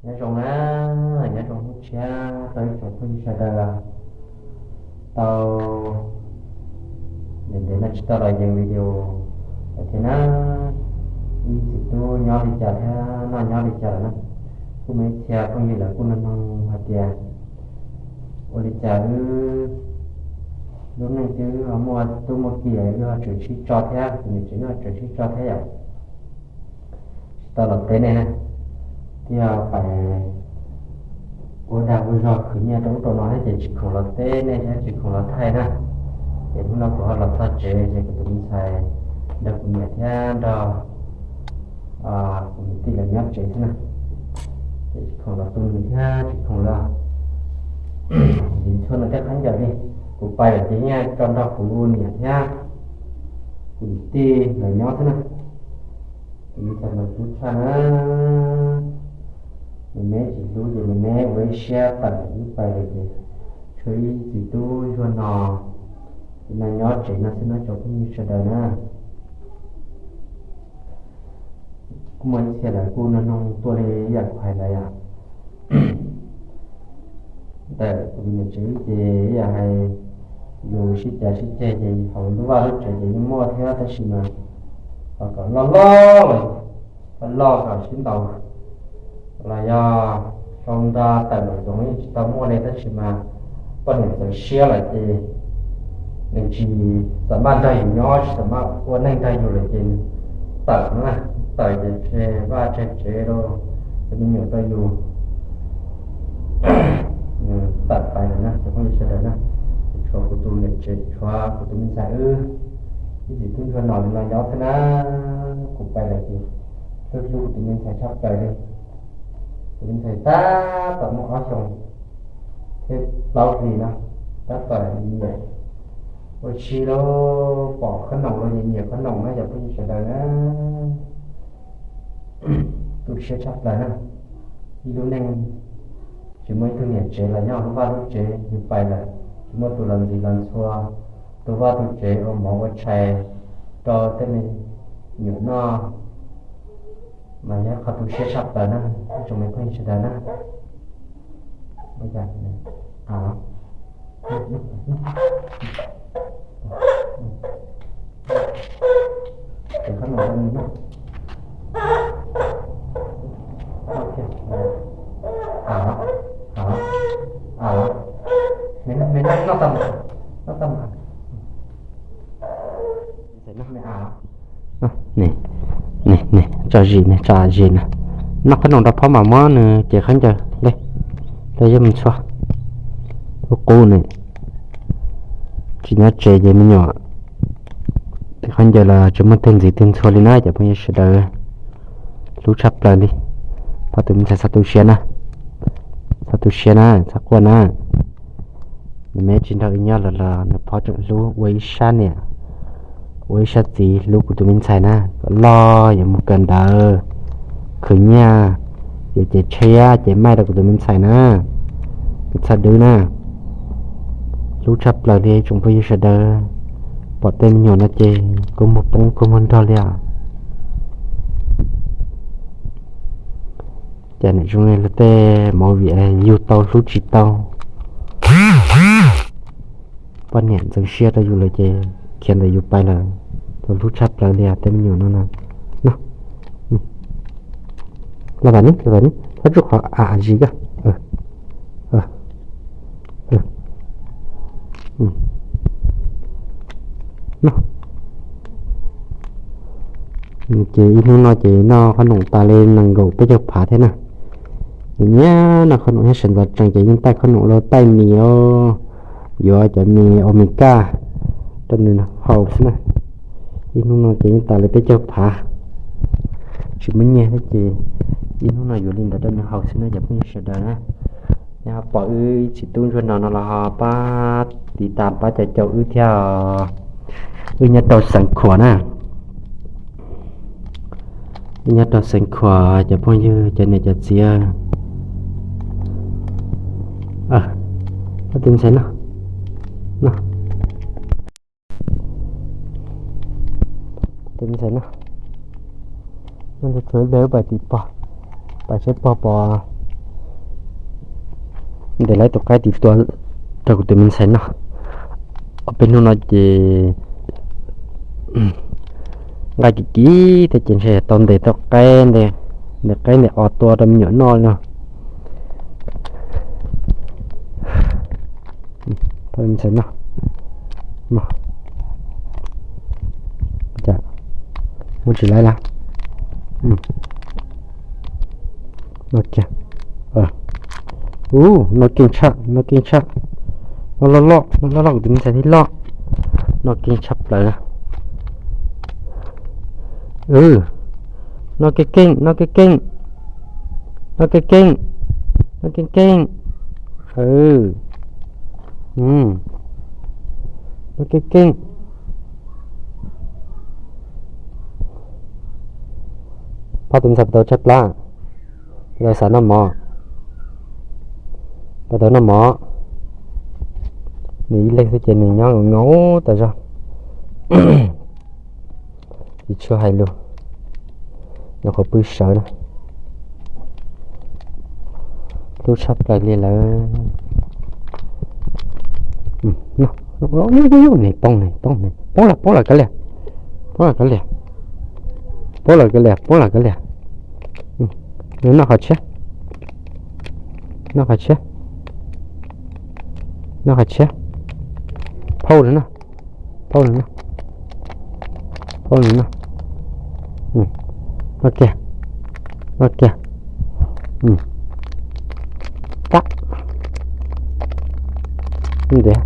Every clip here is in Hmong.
Nyob zoo na, nyob zoo hnub tshiab rau ib tsoom phooj ywg sawv daws. Tau ntev ntev no tsis tau los yees video lawm thiab na. Ib txiv tub nyob li cas thiab noj nyob li cas lawm na. Kuj muaj ib txhia phooj ywg lawv kuj nug nug hais tias ua li cas wb lub neej twb ho muaj tub muaj ki lawm, wb ho tseem sib tso thiab, kuv niam tsev wb ho tseem sib tso thiab yom. Tsis tau los teb nej na, thiaj pais ua dag ua zog khwv nyiaj rau ub rau no thiab ces tsis khoom los teb nej thiab tsis khoom los thaij na. Ces hnub no kuv ho los txog tsev ces kuv tus me ntxhais nrog kuv niam thiab nrog kuv niam tij lawv nyob tsev xwb na. Ces tsis khoom los tu nws thiab tsis khoom los ntxhua nws tej khaub ncaws li. Kuv pais lawm ces yeej tso nrog kuv niam thiab kuv niam tij lawv nyob xwb na. Kuv me ntxhais mas tub tshaj na, nws me tsis hlub ces nws me ua ib siab tawm wb pais lawm ces tshuav ib txiv tub ntsuag no, no nyob tsev no xwb na tsoom phooj ywg sawv daws na. Kuj muaj ib txhia lawv kuj nug nug tuaj li yam kuv hais ntawd yom. Ntawm kuv tus niam tsev ces ib yam hais lus sib cav sib ceg ces hauv lub vaj lub tsev ces yeej muaj thiab tab sis mas kom loj loj los, loj kom sib ntaus los yog sau nra tawm los txoov yeej tsis tau muaj li tab sis mas poj niam txawv siab lawm ces nws tsis xam maj nrog yus nyob tsis xam maj ua neej nrog yus lawm ces tawm na, tawm ces tseg vaj tseg tsev rau cov me nyuam rau yus tawm pais lawm na cov phooj ywg sawv daws na. Tshuav kuv tus niam tsev tshuav kuv tus me ntxhais wb ib txiv tub ntsuag no li no nyob xwb na. Kuv pais lawm ces hlub hlub kuv tus me ntxhais tshaj plaws li. Kuv tus me ntxhais tab tom muaj ob xyoos thiab plaub hlis no, tab tom nyiam ua si los pom qhob noom los nyiam nyiam qhob noom na cov phooj ywg sawv daws na. Tu siab tshaj plaws na. Ib lub neej tsis muaj ib tug niam tsev los nyob lub vaj lub tsev, yus pais lawm tsis muaj tus los ntxim los ntxhua, tu vaj tu tsev ua mov ua tshais rau tej me nyuam noj, mas yog qhov tu siab tshaj plaws na ib tsoom me phooj ywg sawv daws na. Tso zis ne, tso zis na, noj qhob noom rau phob mas muab nws cev khaub ncaws le, le yeej mus txhua. Qub qub ne, tsis nyob tsev ces me nyuam cev khaub ncaws los tsis muaj twg ntxiv twg ntxhua li na cov phooj ywg sawv daws. Hlub tshaj plaws li. Pom tus me ntxhais txhob tu siab na, txhob tu siab na, txhob quaj na. Nws me tsis nrog wb nyob lawm los nws phob tseem hlub ua ib sab niam ua ib sab txiv hlub kuv tus me ntxhais na, kom loj yuav mus kawm ntawv, khwv nyiaj, yuav cev tshiab cev maij rau kuv tus me ntxhais na. Nws txhob dwb na. Hlub tshaj plaws li tsoom phooj ywg sawv daws. Pom tej me nyuam no ces kua muag poob kua muag nrog li os. Cas niam zoo li luag tej movie yug tau hlub tsis tau. Poj niam ntxeev siab rau yus lawm ces khiav ntawm yus pais lawm. Tau hlub tshaj plaws li os tej me nyuam no na. Los vam ne, los vam ne, phob tsuj qhov a zis koj. Ces ib hnub no ces noj qhob noom tas li nees nkaum peb caug phav thiab na. Ces nyiam noj qhob noom thiab sawv ntxov tsees ces yeej taij qhob noom los taij mis os, yuav cov mis Omega rau nws haus xwb na. Ib hnub no ces yeej tas li peb caug phav, tsis muaj nyiaj thiab ces ib hnub no yuav li ntawd rau nws haus xwb na cov phooj ywg sawv daws na. Yog pom wb ib txiv tub ntsuag no no los ho pab tiv tas pab caum caum wb thiab os. Wb nyob rau Xeev Khuam na. Wb nyob rau Xeev Khuam cov phooj ywg cov niam cov txiv. Tus ntxhais no, tus ntxhais no, no tus tshuav ib pliag wb pais tim pog, pais saib pog pom ntes lawv tus qaib tim tua rau kuv tus me ntxhais noj. Ob peb hnub no ces nqaij kim kim thiab ces ntshe tau ntes tau qaib, ntes qaib ntes os tua rau me nyuam noj no. Ntxhais noj, muab tsis laib lawm. Noj kiag. Ub, noj keej tshaj, noj keej tshaj. Noj loj loj, noj loj loj, kuv tus me ntxhais thiaj loj. Noj keej tshaj plaws na. Noj keej keej, noj keej keej. Noj keej keej, noj keej keej. Noj keej keej. Pab tus ntxhais puas tau tshaib plab, puas tau xav noj mov, puas tau noj mov. Nws ib leeg xwb ces nws nyob nkaus tas zog, tsis tshua hais lus, nyuam qhuav pw sawv na. Hlub tshaj plaws li lawm. Nws poob, nws poob, nws poob lawm, poob lawm kav liam, poob lawm kav liam, poob lawm kav liam, poob lawm kav liam. Nws noj qhov tshiab, noj qhov tshiab, noj qhov tshiab. Phauj nws noj, phauj nws noj, phauj nws noj. Noj kiag, noj kiag. Tab, ntiav.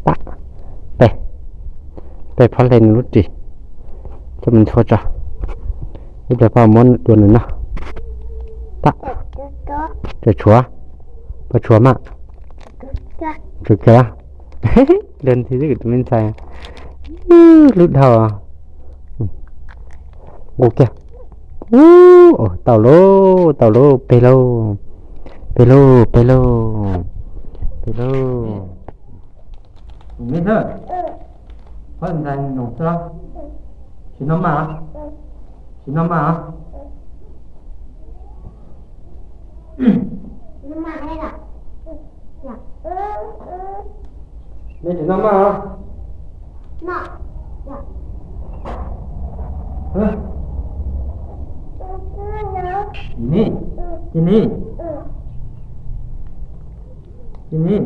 Tab, peb, peb phob hle nws lub ris, coj mus ntxhua tso. Ib pliag pab muab dua nws noj. Tab, tshuav, pab tshuav mas, tshuav kiag. Luag ntxhi xwb kuv tus me ntxhais, lub dhau. Nqus kiag. Tau lauj, tau lauj, peg lauj, peg lauj, peg lauj, peg lauj. Nws me thawj, phob ntxhais noo xwb, tsis noj maj, tsis noj maj. Neb tsis noj maj os. Nim, nim, nim, nim.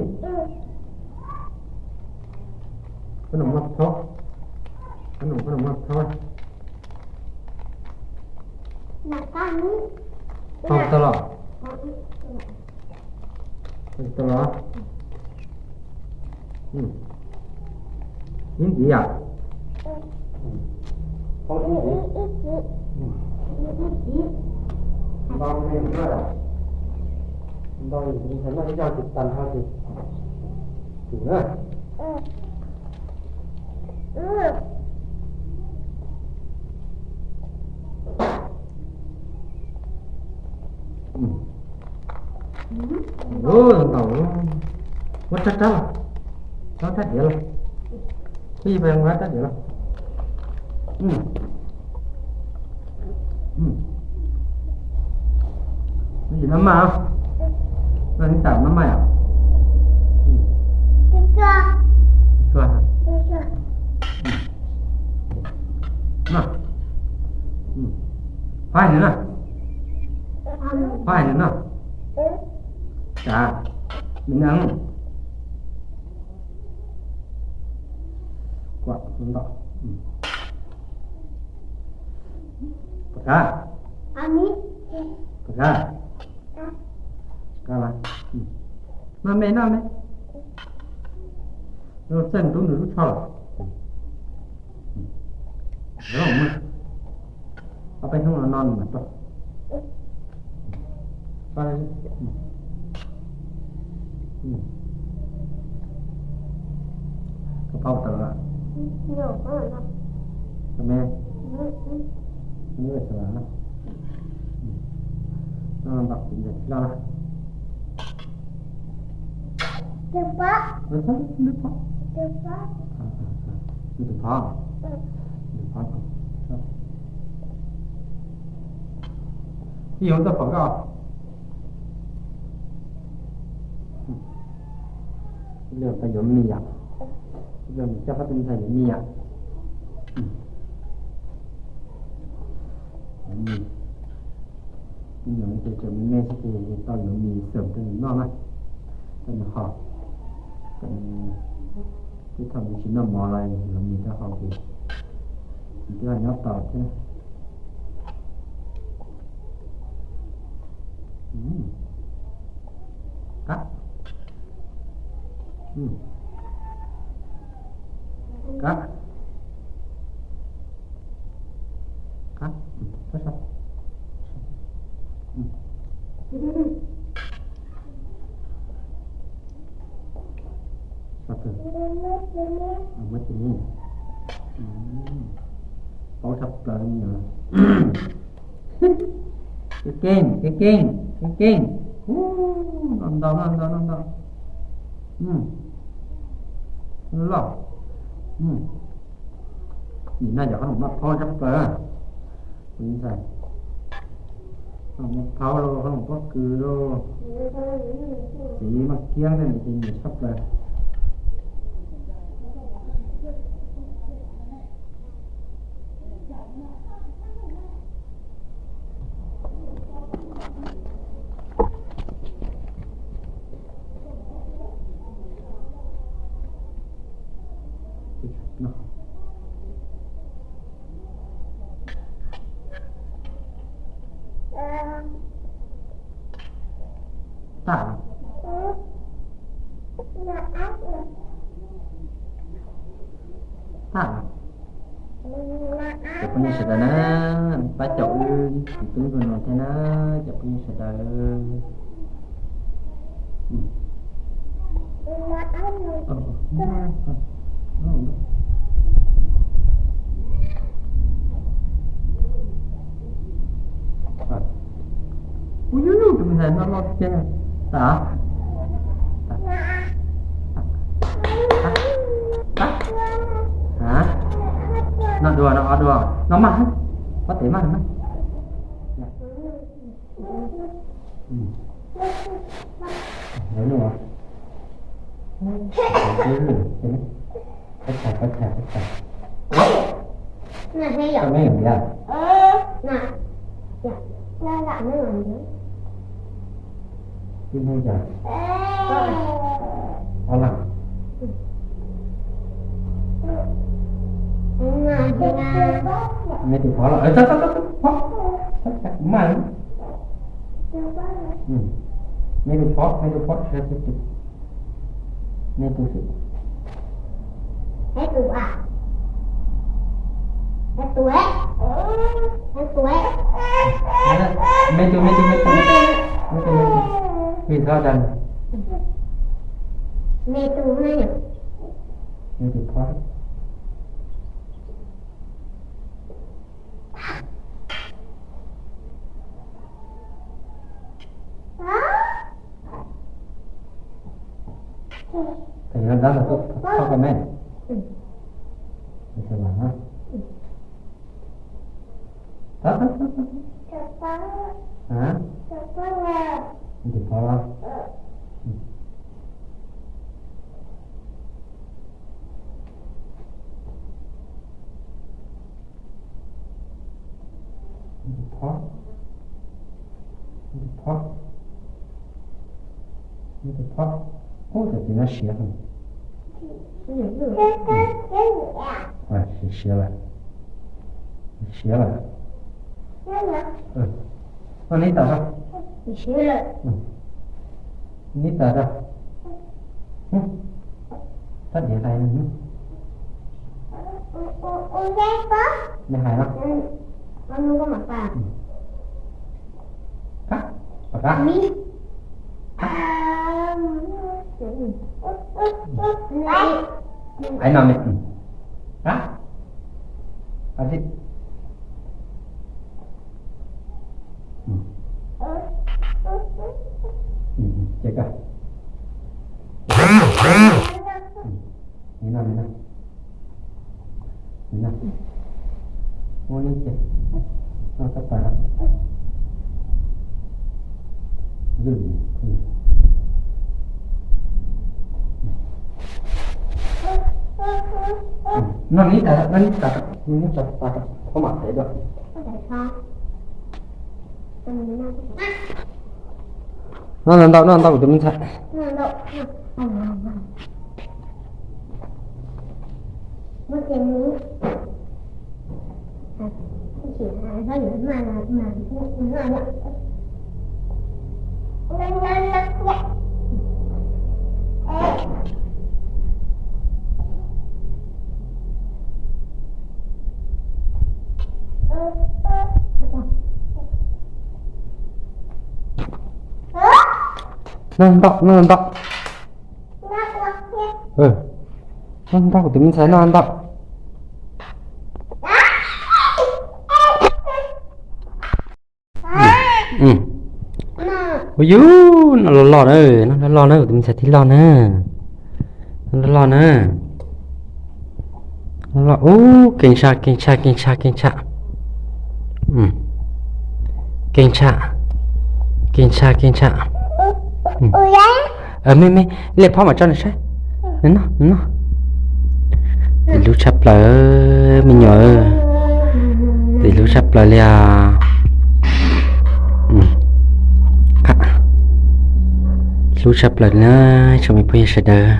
Qhob noom muaj thaub, qhob noom, qhob noom muaj thaub. Tau tau los? Tau los? Ib ntiv yom? Ntau me ntau, ntau ntau ib zaug tsis tas ho ces tsum na. Ntau, muab rab rab los, rab rab diav los, muab rab diav los. Noj maj, noj ib tam noj maj yom. Tsuag, tsuag. Noj, pab hais nws noj, pab hais nws noj. Cas, me neeg. Kuam ntau. Pom kab, pom kab. Noj me, noj me. Txeej tub nws lub tsho los. Ob peb hnub no no nws mam tuaj. Koj paub tau los? Koj me, koj me xav los na. No ntaus kuv ncaim loj na. Tus phob, tus phob, tus phob, tus phob. Ib yam tuaj pom koj. Ib pliag tau yuav mis yom. Ib pliag mus coj koj tus ntxhais yuav mis yom. Yuav mis. Ib nyuag ces tseem me me xwb ces tau yuav mis xwm rau nws noj na. Rau nws haus. Tej thaum nws tsis noj mov los yuav mis rau haus ces nws twb ho nyob tos thiab. Kab, kab, kab, kab sab. Sab kawg. Muab tsis paub tshaj plaws li. Keej keej, keej keej, keej keej. Ub, no ntau, no ntau, no ntau. Loj. Nim no yog qhob noom maj phaub tshaj plaws. Tus ntxhais, qhob noom maj phaub los qhob noom pob kws los, txiv maj kiab tej no ces nyiam tshaj plaws. Tag. Tag. Cov phooj ywg sawv daws na, pab caum wb tus tub ntsuag no thiab na, cov phooj ywg sawv daws. Ub, yus yus tus ntxhais no no tiag. Tag. Tag. Noj dua, noj ob dua, noj maj, pob tes maj no. Lawv no. Pab tshais, pab tshais, pab tshais. Koj meb yog tiag. Tib hnub cas ob leeg. Me tus phob los, phob, pab tshais kuv maj. Me tus phob, me tus phob, me tus xwb. Me tus, me tus, me tus, me tus, me tus, me tus, me tus, me tus, me tus, me tus, me tus, me tus phob. Ces no dab los tuaj thauj koj me. Tus phob los. Me tus phob, me tus phob, me tus phob. Ub, cov txiv no siav heev. Siav, siav lawm, siav lawm. Noj neb tas rau, neb tas rau. Txhob diav hais. Me hais no. Kab, kab. Hais no me. Kab. Ces koj Nim no, nim no, nim no, muab ib ce, no tab tas. No ib tas, no ib tas, no ib tas, koj mam tev dua. No ntau, no ntau kuv tus me ntxhais. No ntau, no ntau. No ntau, kuv tus me ntxhais no ntau. Ua yus, no loj loj na, no loj loj na, kuv tus me ntxhais thiaj loj na. No loj loj na. Loj, ub, keej tshaj, keej tshaj, keej tshaj, keej tshaj. Keej tshaj, keej tshaj, keej tshaj. Me me, liaj phob mam tso nws saib. Nws noj, nws noj. Hlub tshaj plaws me nyuam, hlub tshaj plaws li os. Hlub tshaj plaws na, tsoom me phooj ywg sawv daws.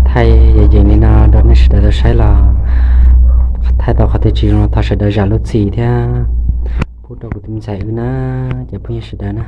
Thaij yees yees li no rau nej sawv daws tau saib los thaij tau qhov twg tsis zoo los thov sawv daws zam lub txim thiab pub rau kuv tus me ntxhais wb na, cov phooj ywg sawv daws na.